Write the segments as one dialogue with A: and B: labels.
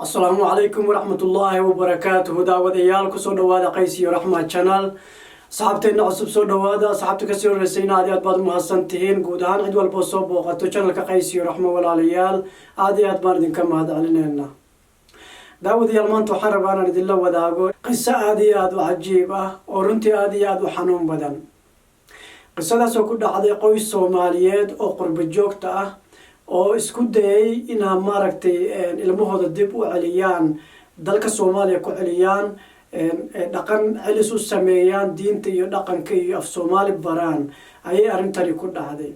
A: Asalaamu calaykum waraxmatullaahi wabarakaatuhu. Daawadayaal, kusoo dhawaada Qays iyo Raxma Channel. Asxaabteenna cusub, soo dhawaada. Asxaabta kasii horeysayna, aad iyo aad baad umahadsan tihiin. Guud ahaan cid walboo soo booqato channelka Qays iyo Raxmo, walaalayaal, aad iyo aad baan idinka mahad celineynaa. Daawadayaal, maanta waxaan rabaa inaan idinla wadaago qiso aad iyo aada u cajiib ah oo runtii aad iyo aada u xanuun badan. Qisadaas oo ku dhacday qoys Soomaaliyeed oo qurbo joogta ah oo isku dayay inaa, maaragtay, ilmahooda dib u celiyaan, dalka Soomaaliya ku celiyaan, dhaqan celis u sameeyaan, diinta iyo dhaqanka iyo af Soomaali baraan, ayay arrintani ku dhacday.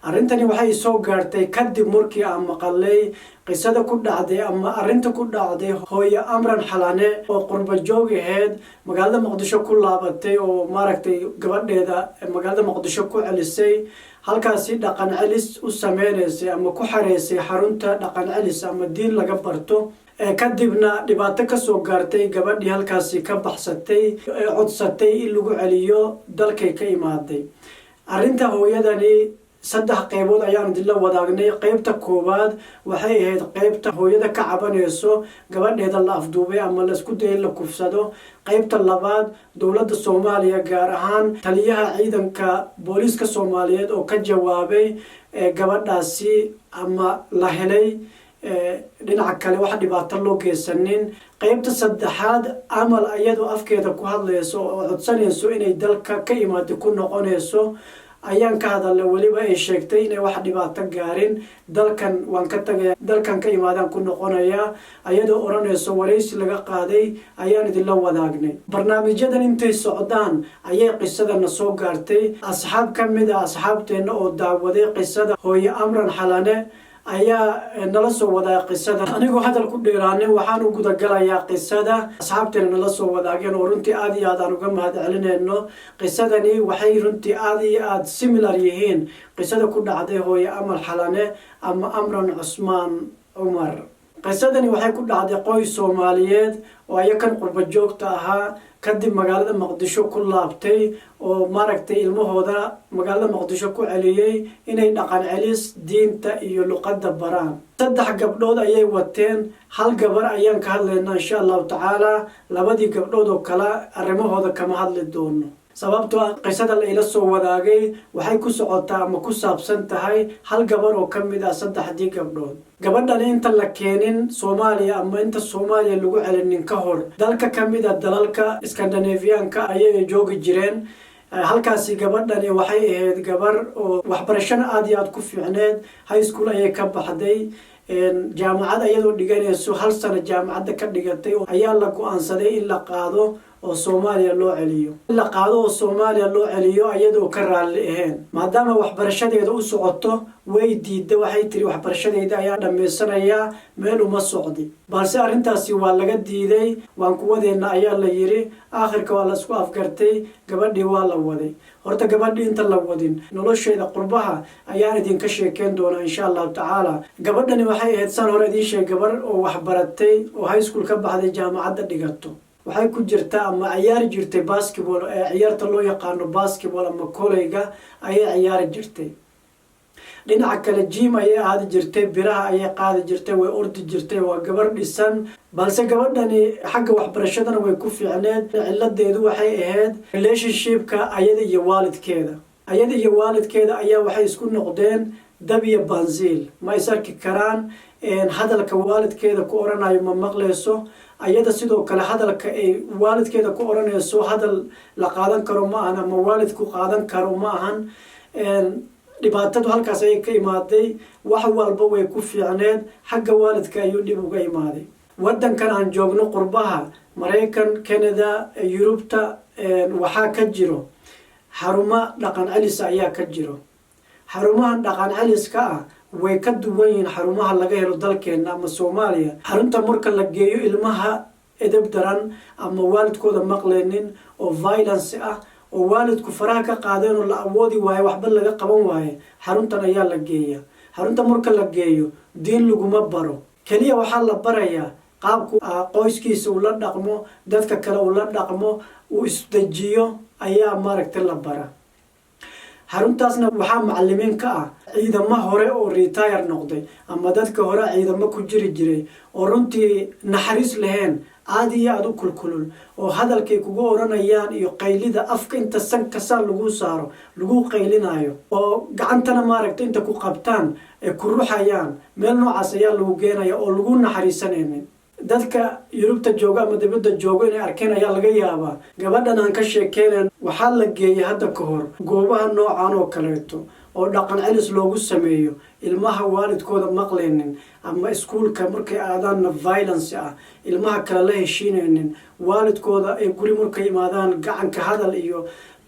A: Arrintani waxay soo gaartay kadib markii aan maqalay qisada ku dhacday ama arrinta ku dhacday hooye Amran Xalane oo qurba joog aheyd, magaalada Muqdisho ku laabatay oo, maaragtay, gabadheeda magaalada Muqdisho ku celisay, halkaasi dhaqan celis u sameynaysay ama ku xareysay xarunta dhaqan celis ama diin laga barto. Kadibna dhibaato kasoo gaartay gabadhii, halkaasi ka baxsatay, codsatay in lagu celiyo dalkay ka imaaday. Arrinta hooyadani saddex qeybood ayaan idinla wadaagnay. Qeybta koowaad waxay ahayd qeybta hooyada ka cabanayso gabadheeda la afduubay ama la isku dayay la kufsado. Qeybta labaad, dowladda Soomaaliya, gaar ahaan taliyaha ciidanka booliiska Soomaaliyeed oo ka jawaabay gabadhaasi ama la helay, dhinaca kale wax dhibaato loo geysanin. Qeybta saddexaad, Amal iyadoo afkeeda ku hadlayso oo codsanayso inay dalka ka imaada ku noqonayso ayaan ka hadalnay. Weliba ay sheegtay inay wax dhibaato gaarin, dalkan waan ka tagaya, dalkan ka imaadaan ku noqonayaa ayadoo odhanayso, waraysi laga qaaday ayaan idinla wadaagnay. Barnaamijyadan intay socdaan ayay qisadana soo gaartay. Asxaab ka mid a asxaabteenna oo daawaday qisada hooye Amran Xalane ayaa nala soo wadaagay qisada. Anigoo hadal ku dheeraanin, waxaan u gudagalayaa qisada asxaabteena nala soo wadaageen oo runtii aad iyo aad aan uga mahad celinayno. Qisadani waxay runtii aad iyo aad similar yihiin qisada ku dhacday hooye Amal Xalane ama Amran Cusmaan Cumar. Qisadani waxay ku dhacday qoys Soomaaliyeed oo ayakan qurba joogta ahaa, kadib magaalada Muqdisho ku laabtay oo, maaragtay, ilmahooda magaalada Muqdisho ku celiyey inay dhaqan celis, diinta iyo luqadda baraan. Saddex gabdhood ayay wateen. Hal gabar ayaan ka hadlaynaa, insha Allahu tacaala. Labadii gabdhood oo kale arrimahooda kama hadli doono, sababtoo ah qisada la ila soo wadaagay waxay ku socotaa ama ku saabsan tahay hal gabar oo ka mid ah saddexdii gabdhood. Gabadhani inta la keenin Soomaaliya ama inta Soomaaliya lagu celinin ka hor, dalka ka mid a dalalka Skandinaviyaanka ayay joogi jireen. Halkaasi gabadhani waxay ahayd gabar oo waxbarashana aada iyo aada ku fiicneed. High school ayay ka baxday. Jaamacad ayadoo dhiganayso, hal sano jaamacadda ka dhigatay, ayaa la go-aansaday in la qaado oo Soomaaliya loo celiyo, in la qaado oo Soomaaliya loo celiyo, ayadoo ka raalli ahayn. Maadaama waxbarashadeeda u socoto, way diidda. Waxay tiri, "Waxbarashadeyda ayaa dhammaysanayaa, meel uma socdi." Balse arrintaasi waa laga diiday. "Waan kuwadeenna," ayaa la yiri. Aakhirka waa la isku afgartay, gabadhii waa la waday. Horta gabadhii inta la wadin, nolosheeda qurbaha ayaan idinka sheekeyn doonaa, insha Allahu tacaala. Gabadhani waxay ahayd, san hore idiin sheeg, gabar oo waxbaratay oo high school ka baxday, jaamacadda dhigato. Waxay ku jirtaa ama ciyaari jirtay basketball, ee ciyaarta loo yaqaano basketball ama koleyga ayay ciyaari jirtay. Dhinaca kale gym ayay aadi jirtay, biraha ayay qaadi jirtay, way ordi jirtay. Waa gabar dhisan. Balse gabadhani xagga waxbarashadana way ku fiicneed. Ciladeedu waxay ahayd relationshipka ayada iyo waalidkeeda. Ayada iyo waalidkeeda ayaa waxay isku noqdeen dab iyo bansiil, ma is arki karaan. Hadalka waalidkeeda ku oranayo ma maqleyso. Ayada sidoo kale hadalka ay waalidkeeda ku oranayso hadal la qaadan karo ma ahan ama waalidku qaadan karo ma ahan. Dhibaatadu halkaas ayay ka imaaday. Wax walba way ku fiicneed, xagga waalidka ayuu dhib uga imaaday. Waddankan aan joogno, qurbaha, Maraykan, Canada, Yurubta, waxaa ka jiro xarumo dhaqan celis ayaa ka jiro. Xarumahan dhaqan celiska ah way ka duwan yihiin xarumaha laga helo dalkeena ama Soomaaliya. Xarunta marka la geeyo ilmaha edeb daran ama waalidkooda maqlaynin oo violence ah oo waalidku faraha ka qaadeen oo la awoodi waayo, waxba laga qaban waaye, xaruntan ayaa la geeya. Xarunta marka la geeyo, diin laguma baro. Keliya waxaa la barayaa qaabku qoyskiisa uu la dhaqmo, dadka kale uu la dhaqmo, uu isdejiyo ayaa, maaragtay, la bara. Xaruntaasna waxaa macalimiin ka ah ciidamo hore oo retire noqday ama dadka hore ciidamo ku jiri jiray oo runtii naxariis lahayn, aada iyo aada u kulkulul, oo hadalkay kugu odhanayaan iyo qaylida afka inta sanka saa lagu saaro lagu qaylinaayo, oo gacantana maaragta inta ku qabtaan ay ku ruxayaan. Meel noocaas ayaa lagu geenaya oo lagu naxariisanaynin. Dadka Yurubta jooga ama dibadda joogo inay arkeen ayaa laga yaabaa. Gabadhan aan ka sheekeynayn waxaa la geeyay hadda ka hor goobaha noocan oo kaleeto oo dhaqan celis loogu sameeyo ilmaha waalidkooda maqlaynin ama iskuulka markay aadaanna violence ah, ilmaha kale la heshiinaynin, waalidkooda ay guri markay imaadaan gacanka hadal iyo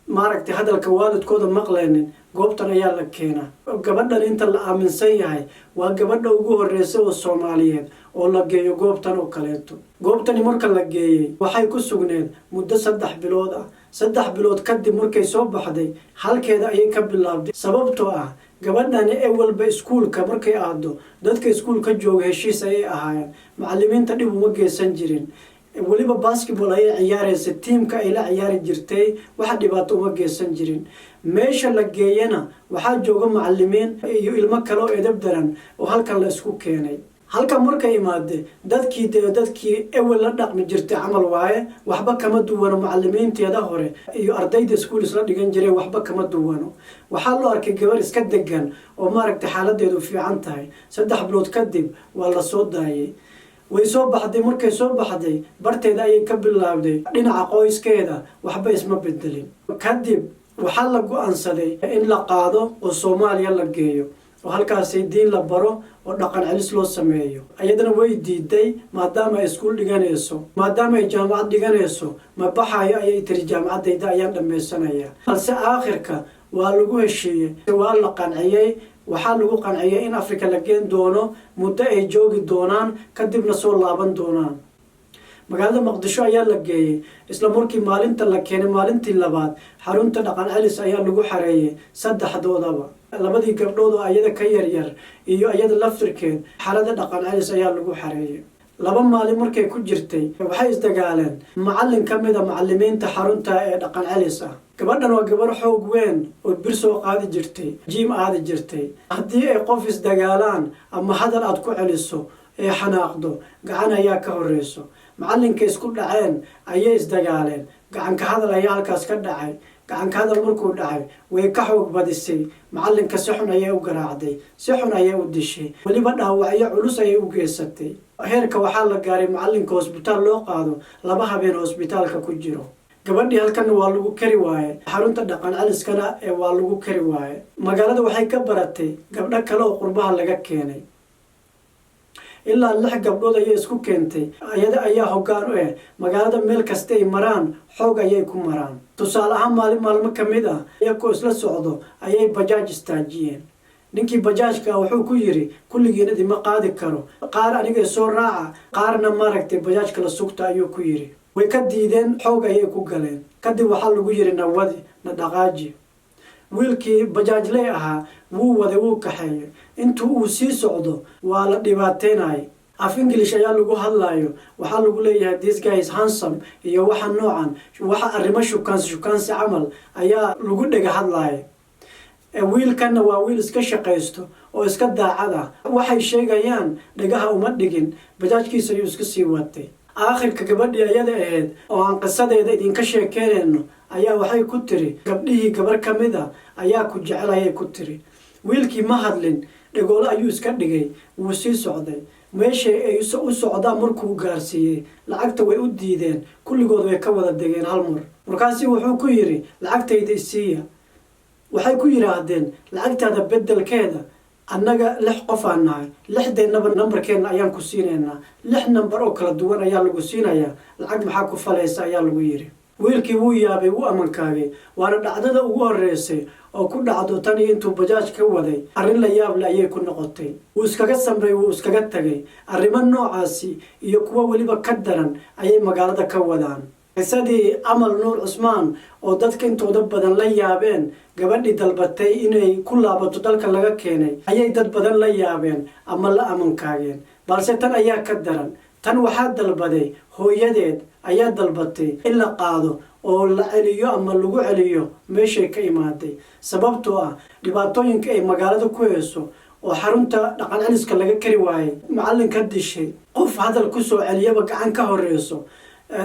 A: maaragtay hadalka waalidkooda maqlaynin. Goobtan ayaa la keenaa. Gabadhan inta la aaminsan yahay waa gabadha ugu horreysa oo Soomaaliyeed oo la geeyo goobtan oo kaleeto. Goobtani marka la geeyey waxay ku sugneed muddo 3 bilood ah. 3 bilood kadib markay soo baxday, halkeeda ayay ka bilaabday, sababtoo ah gabadhani ee walba iskuulka markay aado dadka iskuulka jooga heshiis ayay ahaayeen, macalimiinta dhib uma geysan jirin. Weliba basketball ayay ciyaaraysa, tiimka ay la ciyaari jirtay waxa dhibaato uma geysan jirin. Meesha la geeyana waxaa jooga macalimiin iyo ilmo kale oo edab daran oo halkan la isku keenay. Halkan markay imaade, dadkii dee dadkii ewel la dhaqmi jirtay camal waaye, waxba kama duwano. Macalimiinteeda hore iyo ardayda iskuul isla dhigan jireen waxba kama duwano. Waxaa loo arkay gabar iska degan oo maaragtay xaaladeedu fiican tahay. 3 bilood kadib waa la soo daayay, way soo baxday. Markay soo baxday, barteeda ayay ka bilaabday. Dhinaca qoyskeeda waxba isma bedelin. Kadib waxaa la go-aansaday in la qaado oo Soomaaliya la geeyo oo halkaasi diin la baro oo dhaqan celis loo sameeyo. Iyadana way diiday, maadaama ay iskuul dhiganayso, maadaama ay jaamacad dhiganayso. "Ma baxayo," ayay tiri, "jaamacaddayda ayaan dhammaysanayaa." Balse aakhirka waa lagu heshiiyey, waa la qanciyey. Waxaa lagu qanciyey in Africa la geen doono, muddo ay joogi doonaan, kadibna soo laaban doonaan. Magaalada Muqdisho ayaa la geeyey. Isla markii maalinta la keenay, maalintii labaad xarunta dhaqan celis ayaa lagu xareeyey saddexdoodaba. Labadii gabdhood oo ayada ka yaryar iyo iyada laftirkeed xarada dhaqan celis ayaa lagu xareeyey. 2 maalin markay ku jirtay, waxay isdagaaleen macallin ka mid a macalimiinta xarunta ee dhaqan celis ah. Gabadhan waa gabar xoog weyn oo bir soo qaadi jirtay, gym aadi jirtay. Haddii ay qof isdagaalaan ama hadal aad ku celiso ee xanaaqdo, gacan ayaa ka horreyso. Macallinka isku dhaceen ayay isdagaaleen, gacanka hadal ayaa halkaas ka dhacay. Gacanka hadal markuu dhacay, way ka xoog badisay macallinka. Si xun ayay u garaacday, si xun ayay u dishay, weliba dhaawacyo culus ayay u geysatay. Heerka waxaa la gaaray macallinka hosbitaal loo qaado, 2 habeen hosbitaalka ku jiro. Gabadhii halkanna waa lagu kari waaye, xarunta dhaqan celiskana ee waa lagu kari waaye. Magaalada waxay ka baratay gabdho kale oo qurbaha laga keenay. Ilaa lix gabdhood ayay isku keentay, iyada ayaa hoggaan u eh. Magaalada meel kasta ay maraan xoog ayay ku maraan. Tusaale ahaan, maalin maalmo ka mid ah iyakoo isla socdo ayay bajaaj istaajiyeen. Ninkii bajaajka wuxuu ku yidhi, "Kulligiin idima qaadi karo, qaar aniga soo raaca, qaarna maaragtay bajaajka la sugta," ayuu ku yidhi. Way ka diideen, xoog ayay ku galeen. Kadib waxaa lagu yidhi, "Nawadi, na dhaqaaji." Wiilkii bajaajley ahaa wuu waday, wuu kaxeeyay. Intuu uu sii socdo waa la dhibaateynaya. Af English ayaa lagu hadlayo, waxaa lagu leeyahay, "This guy is handsome," iyo waxa noocan, waxa arrimo shukaansi shukaansi camal ayaa lagu dhega hadlaya. Wiilkanna waa wiil iska shaqaysto oo iska daacad ah. Waxay sheegayaan dhagaha uma dhigin, bajaajkiisa ayuu iska sii watay. Aakhirka gabadhii ayada ahayd oo aan qisadeeda idinka sheekeynayno ayaa waxay ku tiri, gabdhihii gabar ka mid a ayaa ku jecel, ayay ku tiri. Wiilkii ma hadlin, dhagoolo ayuu iska dhigay, wuu sii socday. Meeshay ay u socdaan markuu gaarsiiyey, lacagta way u diideen, kulligood way ka wada degeen hal mar. Markaasi wuxuu ku yidhi, "Lacagtayda isiiya." Waxay ku yidhaahdeen, "Lacagtaada beddelkeeda annaga lix qof aan nahay, lixdeennaba nambarkeenna ayaan ku siinaynaa, lix nambar oo kala duwan ayaa lagu siinayaa, lacag maxaa ku falaysa?" ayaa lagu yidhi. Wiilkii wuu yaabay, wuu amankaagay. Waana dhacdada ugu horreysay oo ku dhacdo tan iyo intuu bajaaj ka waday. Arrin la yaab le ayay ku noqotay. Wuu iskaga samray, wuu iskaga tagay. Arrimo noocaasi iyo kuwo weliba ka daran ayay magaalada ka wadaan. Qisadii Amal Nuur Cusmaan oo dadka intooda badan la yaabeen, gabadhii dalbatay inay ku laabato dalka laga keenay, ayay dad badan la yaabeen ama la amankaageen, balse tan ayaa ka daran. Tan waxaa dalbaday hooyadeed ayaa dalbatay in la qaado oo la celiyo ama lagu celiyo meeshay ka imaaday, sababtoo ah dhibaatooyinka ay magaalada ku heyso oo xarunta dhaqan celiska laga kari waayey, macallinka dishay, qof hadal ku soo celiyaba gacan ka horeyso,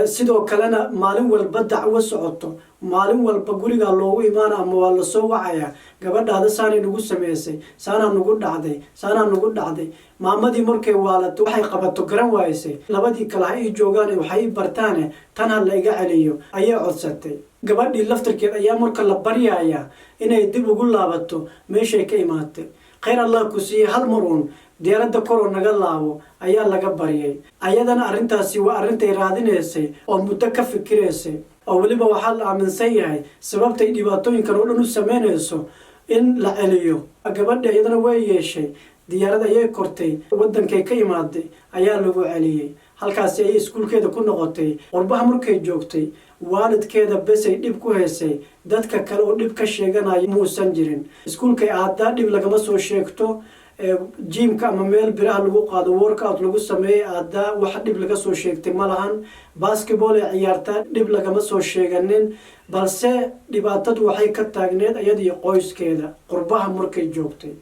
A: sidoo kalena maalin walba dacwo socoto, maalin walba gurigaa loogu imaana ama waa lasoo wacayaa, "Gabadhaada saanay nagu sameysay, saanaa nagu dhacday, saanaa nagu dhacday." Maamadii markay waalato, waxay qabato garan waayisay. "Labadii kale ha ii joogaan, waxay ii bartaane, tan ha la iga celiyo," ayay codsatay. Gabadhii laftarkeed ayaa marka la baryayaa inay dib ugu laabato meeshay ka imaatay. "Khayr Allah ku siiyey, hal mar uun diyaaradda koroo naga laabo," ayaa laga baryay. Ayadana arrintaasi waa arrintay raadinaysay oo muddo ka fikiraysay, oo weliba waxaa la aaminsan yahay sababtay dhibaatooyinkan oo dhan u sameynayso in la celiyo gabadha. Iyadana way yeeshay, diyaarad ayay kortay, waddankay ka imaaday ayaa lagu celiyey. Halkaasi ayay iskuulkeeda ku noqotay. Qurbaha markay joogtay, waalidkeeda besay dhib ku haysay, dadka kale oo dhib ka sheeganaya muusan jirin. Iskuulkay aadaa dhib lagama soo sheegto, gym-ka ama meel biraha lagu qaado, workout lagu sameeyey aadaa, wax dhib laga soo sheegtay ma lahan. Basketball ay ciyaartaa, dhib lagama soo sheeganin. Balse dhibaatadu waxay ka taagneed iyada iyo qoyskeeda qurbaha markay joogtay.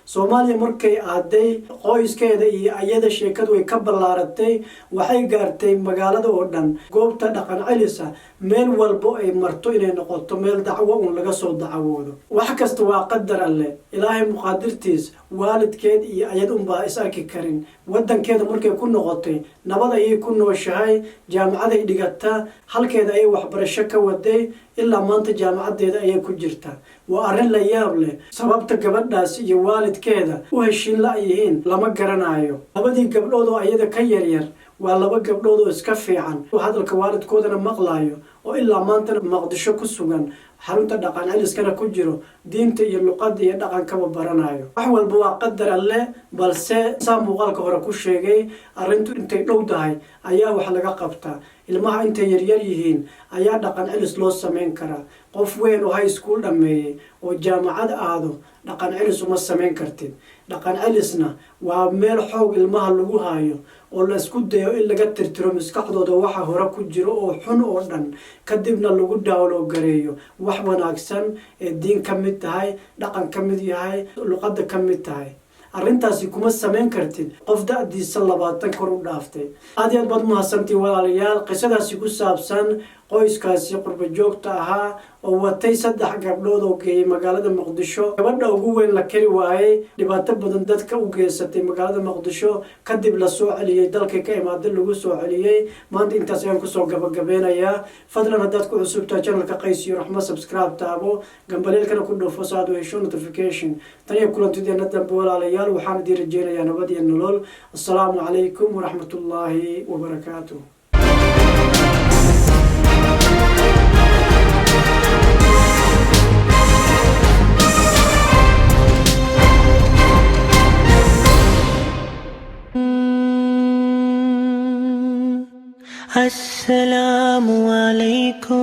A: Soomaaliya markay aaday, qoyskeeda iyo iyada sheekadu way ka ballaaratay, waxay gaartay magaalada oo dhan. Goobta dhaqan celisa meel walbo ay marto inay noqoto meel dacwo uun laga soo dacwoodo. Wax kasta waa qadar Alleh, Ilaahay muqaadirtiis. Waalidkeed iyo ayad unbaa is arki karin. Wadankeeda markay ku noqotay, nabad ayay ku nooshahay. Jaamacaday dhigataa, halkeeda ayay waxbarasho ka waday, ilaa maanta jaamacadeeda ayay ku jirtaa. Waa arrin la yaab leh. Sababta gabadhaas iyo waalidkeeda u heshiin la-yihiin lama garanayo. Labadii gabdhood oo ayada ka yaryar waa laba gabdhood oo iska fiican, hadalka waalidkoodana maqlaayo, oo ilaa maantana Maqdisho ku sugan, xarunta dhaqan celiskana ku jiro, diinta iyo luqadda iyo dhaqankaba baranayo. Wax walba waa qadar Alleh, balse saa muuqaalka hore ku sheegay, arrintu intay dhow tahay ayaa wax laga qabtaa. Ilmaha intay yaryar yihiin ayaa dhaqan celis loo sameyn karaa. Qof weyn oo high school dhammeeyey oo jaamacad aado dhaqan celis uma sameyn kartid. Dhaqan celisna waa meel xoog ilmaha lagu haayo oo la isku dayo in laga tirtiro maskaxdooda waxa hore ku jiro oo xun oo dhan, kadibna lagu daawloo gareeyo wax wanaagsan ee diin ka mid tahay, dhaqan ka mid yahay, luqadda ka mid tahay. Arrintaasi kuma samayn kartid qof da-diisa 20 kor u dhaaftay. Aad iyo aad baad umahadsantii, walaalayaal. Qisadaasi ku saabsan qoyskaasi qurba joogta ahaa oo watay saddex gabdhood oo geeyey magaalada Muqdisho, gabadha ugu weyn la kari waayey, dhibaato badan dadka u geysatay magaalada Muqdisho, kadib la soo celiyey, dalkay ka imaaday lagu soo celiyey, maanta intaas ayaan kusoo gabagabeynayaa. Fadlan, haddaad ku cusubtahay channelka Qays iyo Raxmo, subscribe taabo, gambaleelkana ku dhufo so aad u hesho notification. Tan iyo kulantideena dambe, walaalayaal, waxaan idiin rajeynayaa nabad iyo nolol. Assalaamu calaykum waraxmatullaahi wabarakaatuh.
B: السلام عليكم.